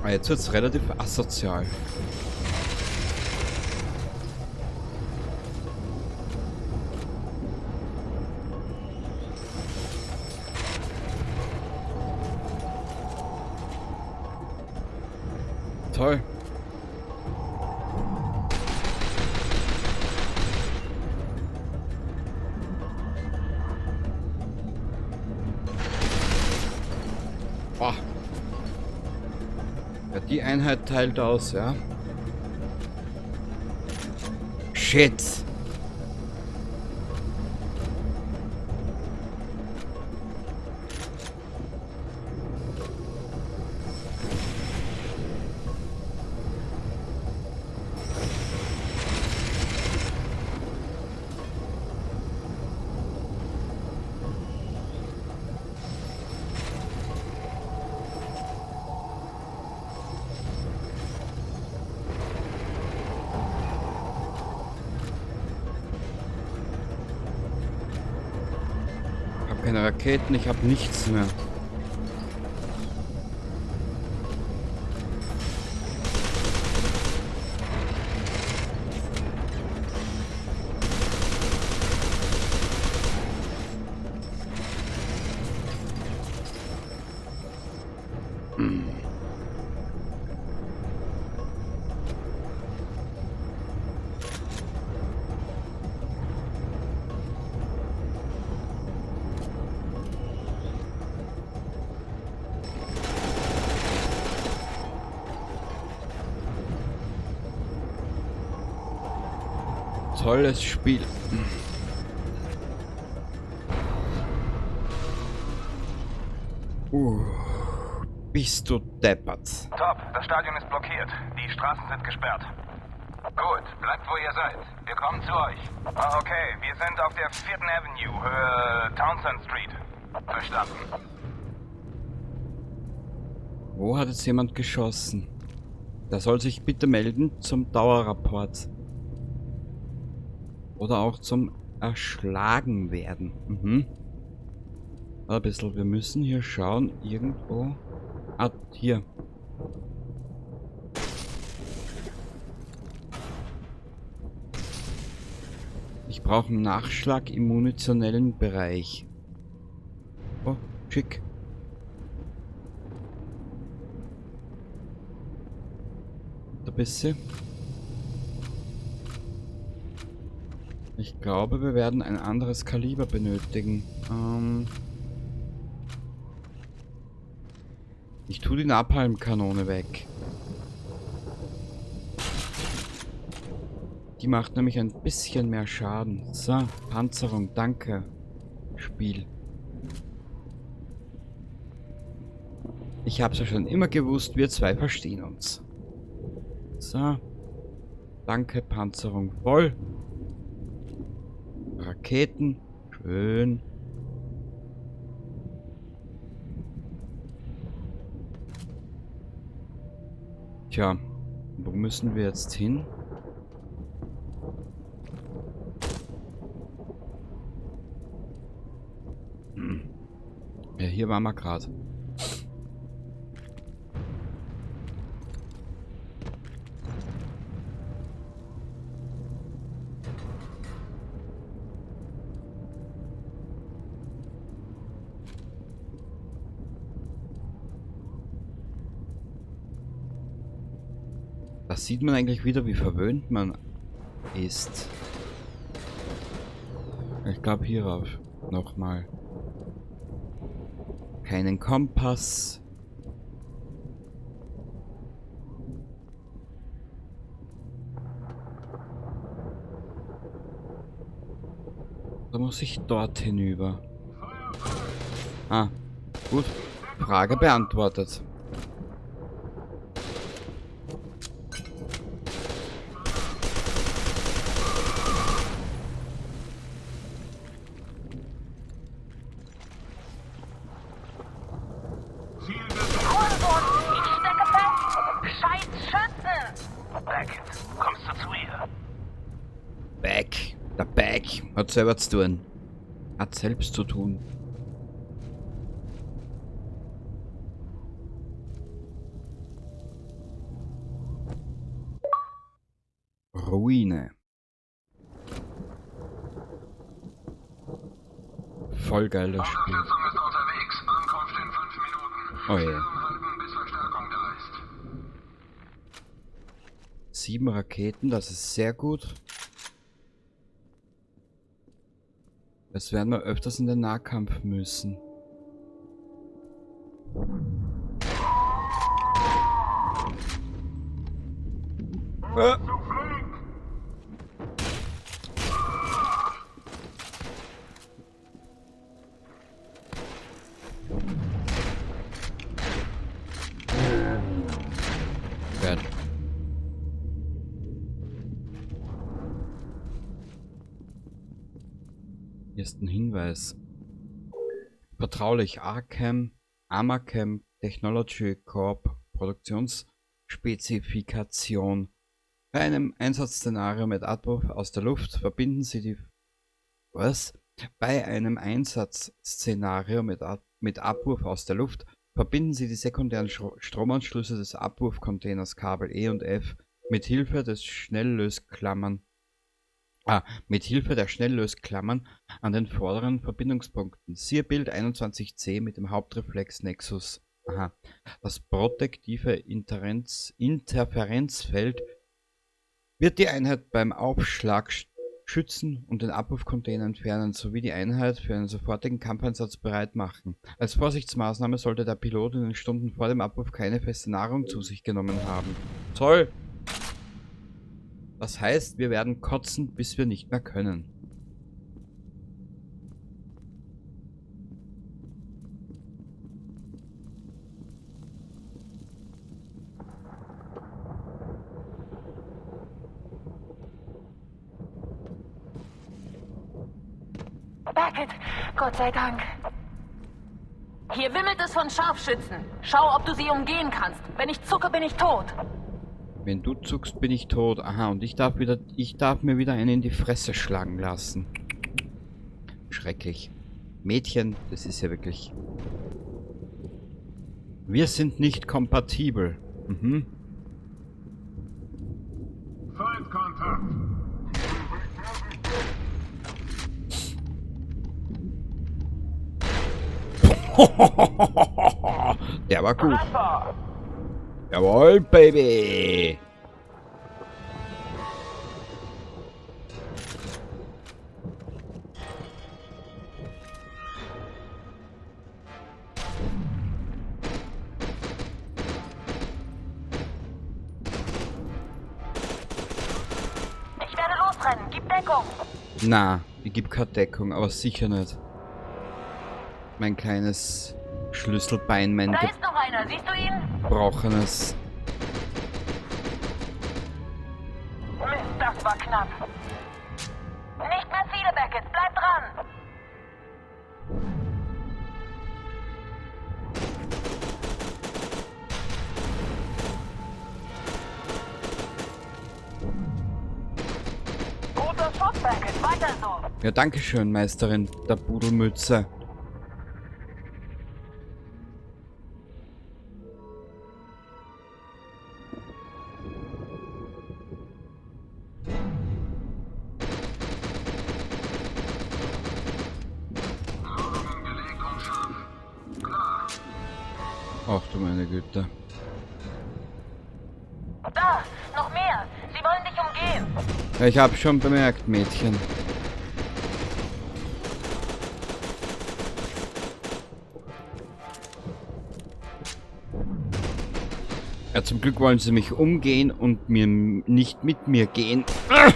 Ah, jetzt wird's relativ asozial. Toll. Boah. Ja, die Einheit teilt aus, ja. Shit. Keine Raketen, ich habe nichts mehr. Tolles Spiel. Bist du deppert. Top, das Stadion ist blockiert. Die Straßen sind gesperrt. Gut, bleibt wo ihr seid. Wir kommen zu euch. Ah, okay, wir sind auf der 4. Avenue, Höhe Townsend Street. Verstanden. Wo hat jetzt jemand geschossen? Der soll sich bitte melden zum Dauerrapport. Oder auch zum Erschlagen werden. Mhm. Ein bisschen, wir müssen hier schauen, irgendwo. Ah, hier. Ich brauche einen Nachschlag im munitionellen Bereich. Oh, schick. Da bist du. Ich glaube, wir werden ein anderes Kaliber benötigen. Ich tue die Napalmkanone weg. Die macht nämlich ein bisschen mehr Schaden. So, Panzerung, danke. Spiel. Ich hab's ja schon immer gewusst, wir zwei verstehen uns. So. Danke, Panzerung voll. Raketen. Schön. Tja, wo müssen wir jetzt hin? Ja, hier waren wir grad. Da sieht man eigentlich wieder, wie verwöhnt man ist. Ich glaub, hierauf nochmal. Keinen Kompass. Da muss ich dort hinüber. Ah, gut. Frage beantwortet. Back. Der Back hat selber zu tun. Hat selbst zu tun. Ruine. Voll geil das Spiel. Unterstützung ist unterwegs. Ankunft in 5 Minuten. Oh je. Stellung halten, bis Verstärkung da ist. 7 Raketen, das ist sehr gut. Das werden wir öfters in den Nahkampf müssen. Geil. Hier ist ein Hinweis. Vertraulich Arkham, Armacham Technology Corp Produktionsspezifikation. Bei einem Einsatzszenario mit Abwurf aus der Luft verbinden Sie die... Was? Bei einem Einsatzszenario mit Abwurf aus der Luft verbinden Sie die sekundären Stromanschlüsse des Abwurfcontainers Kabel E und F mit Hilfe des Schnelllösklammern. Ah, mit Hilfe der Schnelllösklammern an den vorderen Verbindungspunkten. Siehe Bild 21c mit dem Hauptreflex Nexus. Aha. Das protektive Interferenzfeld wird die Einheit beim Aufschlag schützen und den Abwurfcontainer entfernen, sowie die Einheit für einen sofortigen Kampfeinsatz bereit machen. Als Vorsichtsmaßnahme sollte der Pilot in den Stunden vor dem Abwurf keine feste Nahrung zu sich genommen haben. Toll! Das heißt, wir werden kotzen, bis wir nicht mehr können. Beckett, Gott sei Dank. Hier wimmelt es von Scharfschützen. Schau, ob du sie umgehen kannst. Wenn ich zucke, bin ich tot. Wenn du zuckst, bin ich tot. Aha, und ich darf mir wieder einen in die Fresse schlagen lassen. Schrecklich. Mädchen, das ist ja wirklich... Wir sind nicht kompatibel. Mhm. Feindkontakt! Der war gut. Jawohl, Baby! Ich werde losrennen. Gib Deckung. Na, ich geb keine Deckung, aber sicher nicht. Mein kleines Schlüsselbein, mein Da ist noch einer. Siehst du ihn? gebrochenes. Mist, das war knapp. Nicht mehr viele, Beckett. Bleib dran. Guter Schuss, Beckett. Weiter so. Ja, danke schön, Meisterin der Pudelmütze. Ach du meine Güte. Da, noch mehr. Sie wollen dich umgehen. Ja, ich hab schon bemerkt, Mädchen. Ja, zum Glück wollen sie mich umgehen und mir nicht mit mir gehen. Ah!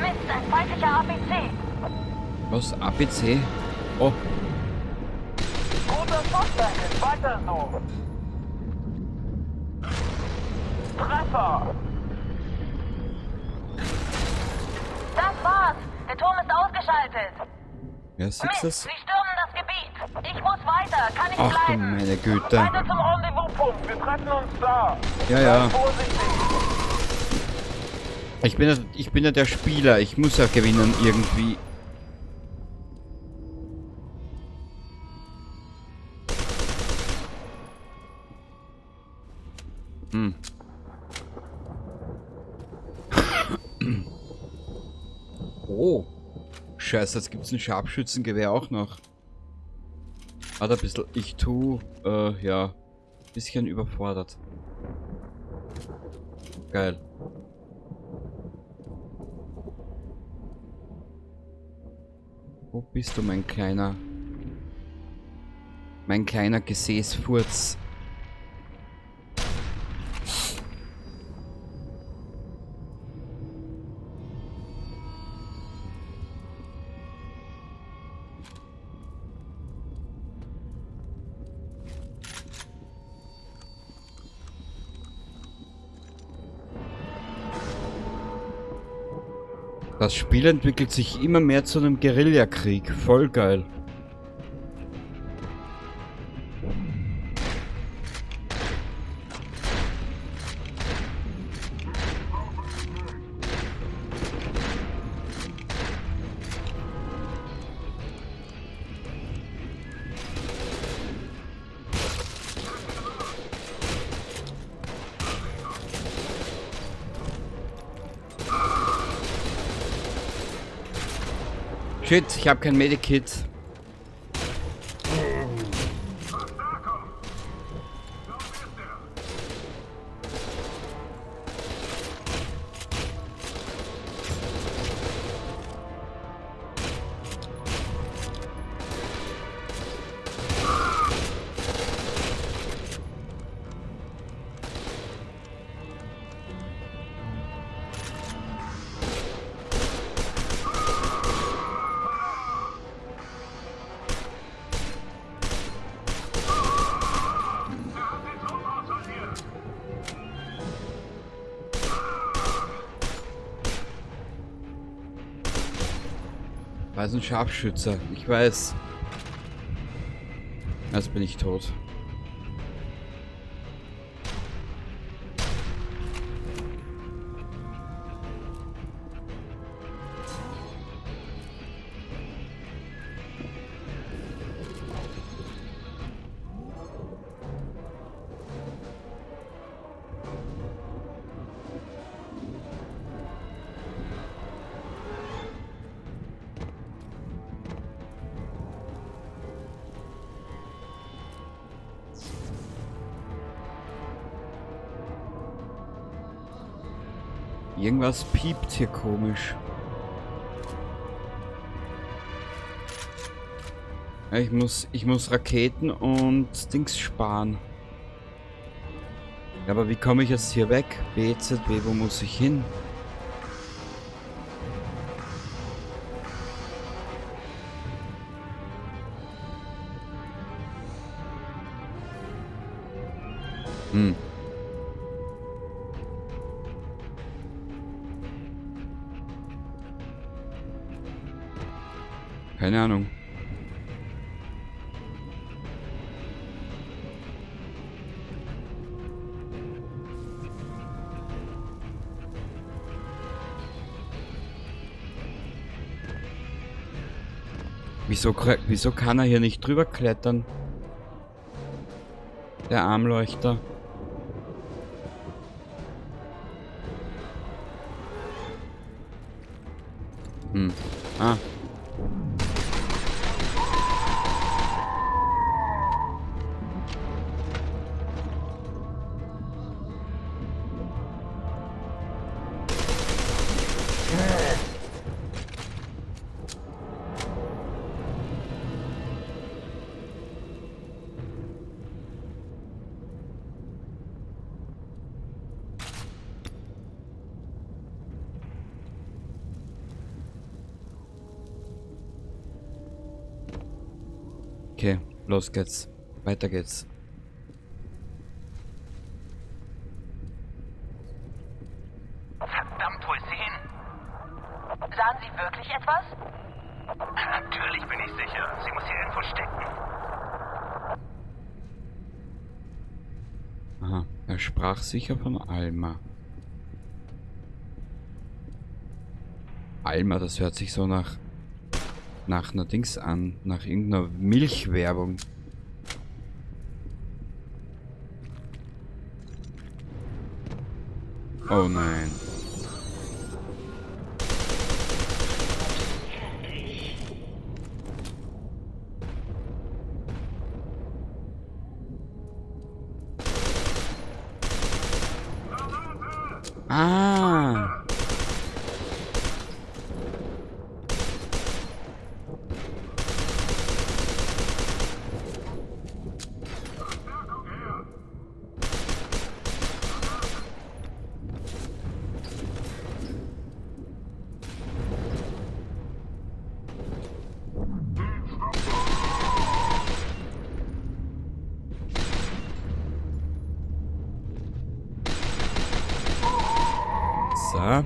Mist, ein feindlicher APC. Was? APC? Oh. Guter Schuss, Beckett. Weiter so. Treffer! Das war's. Der Turm ist ausgeschaltet. Ja, siehst Mist, du's? sie stürmen das Gebiet. Ich muss weiter. Kann nicht Ach du bleiben. meine Güte. Weiter zum Rendezvouspunkt. Wir treffen uns da. Ja, ja. Sei vorsichtig. Ich bin ja der Spieler. Ich muss ja gewinnen irgendwie. Hm. Oh. Scheiße, jetzt gibt es ein Scharfschützengewehr auch noch. Hat ein bisschen. Ich tue, ja. Bisschen überfordert. Geil. Wo bist du, mein kleiner? Mein kleiner Gesäßfurz. Das Spiel entwickelt sich immer mehr zu einem Guerillakrieg. Voll geil. Shit, ich habe kein Medikit. Da ist ein Scharfschütze, ich weiß. Jetzt bin ich tot. Irgendwas piept hier komisch. Ja, ich muss Raketen und Dings sparen. Ja, aber wie komme ich jetzt hier weg? B, Z, W, wo muss ich hin? Hm. Keine Ahnung. Wieso kann er hier nicht drüber klettern? Der Armleuchter. Hm. Ah. Okay, los geht's. Weiter geht's. Verdammt, wo ist sie hin? Sahen Sie wirklich etwas? Natürlich bin ich sicher. Sie muss hier irgendwo stecken. Aha, er sprach sicher von Alma. Alma, das hört sich so nach einer Dings an, nach irgendeiner Milchwerbung. Oh nein. Ah. So.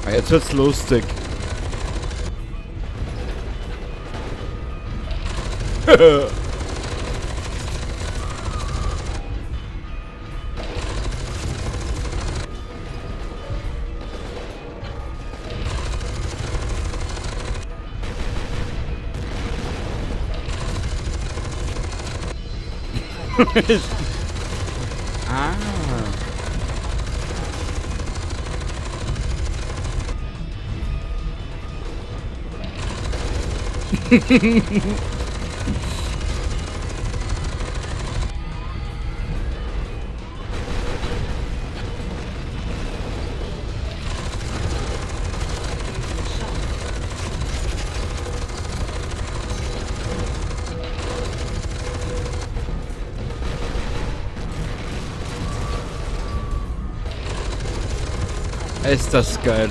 Jetzt wird's lustig. Ah. Ist das geil.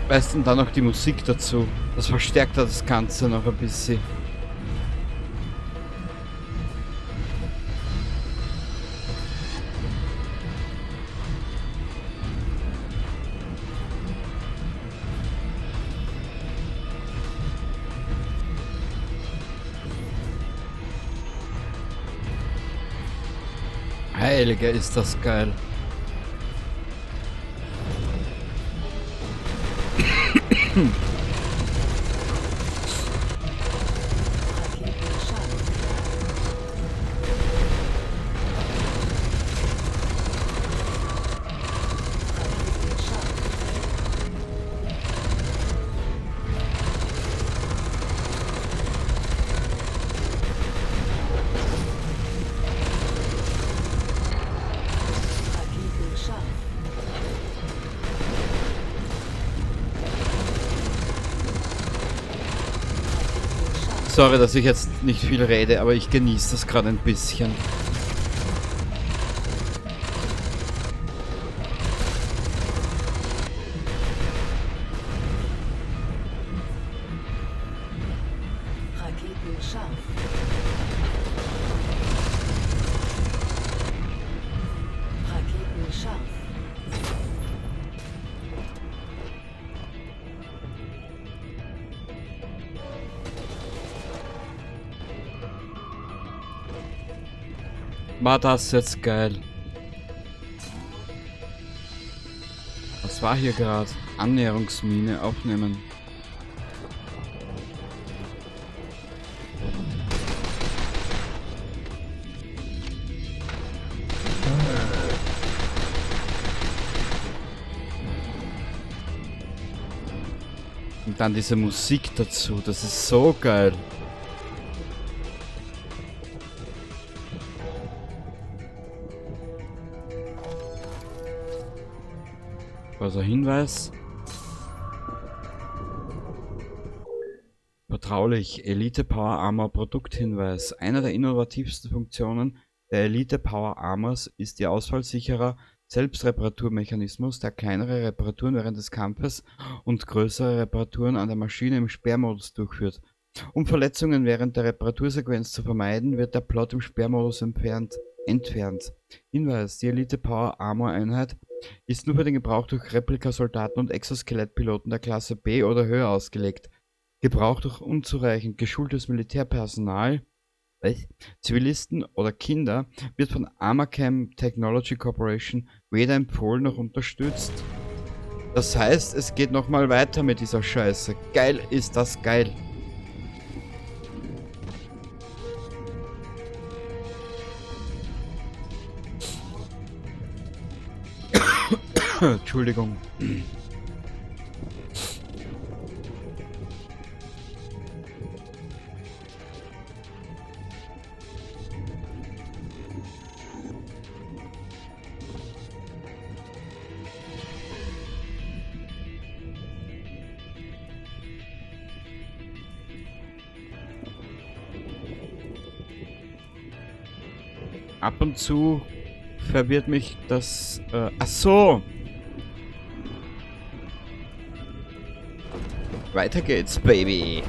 Weißt, und dann noch die Musik dazu. Das verstärkt das Ganze noch ein bisschen. Heilige, ist das geil. Sorry, dass ich jetzt nicht viel rede, aber ich genieße das gerade ein bisschen. Raketen scharf. Raketen scharf. War das jetzt geil. Was war hier gerade? Annäherungsmine aufnehmen. Und dann diese Musik dazu, das ist so geil. Also Hinweis. Vertraulich, Elite Power Armor Produkthinweis. Einer der innovativsten Funktionen der Elite Power Armors ist ihr ausfallsicherer Selbstreparaturmechanismus, der kleinere Reparaturen während des Kampfes und größere Reparaturen an der Maschine im Sperrmodus durchführt. Um Verletzungen während der Reparatursequenz zu vermeiden, wird der Plot im Sperrmodus entfernt. Hinweis, die Elite Power Armor Einheit ist nur für den Gebrauch durch Replikasoldaten und Exoskelettpiloten der Klasse B oder höher ausgelegt. Gebrauch durch unzureichend geschultes Militärpersonal, Zivilisten oder Kinder wird von Armacham Technology Corporation weder empfohlen noch unterstützt. Das heißt, es geht nochmal weiter mit dieser Scheiße. Geil ist das geil. Entschuldigung. Ab und zu verwirrt mich das... ach so! Weiter geht's, Baby!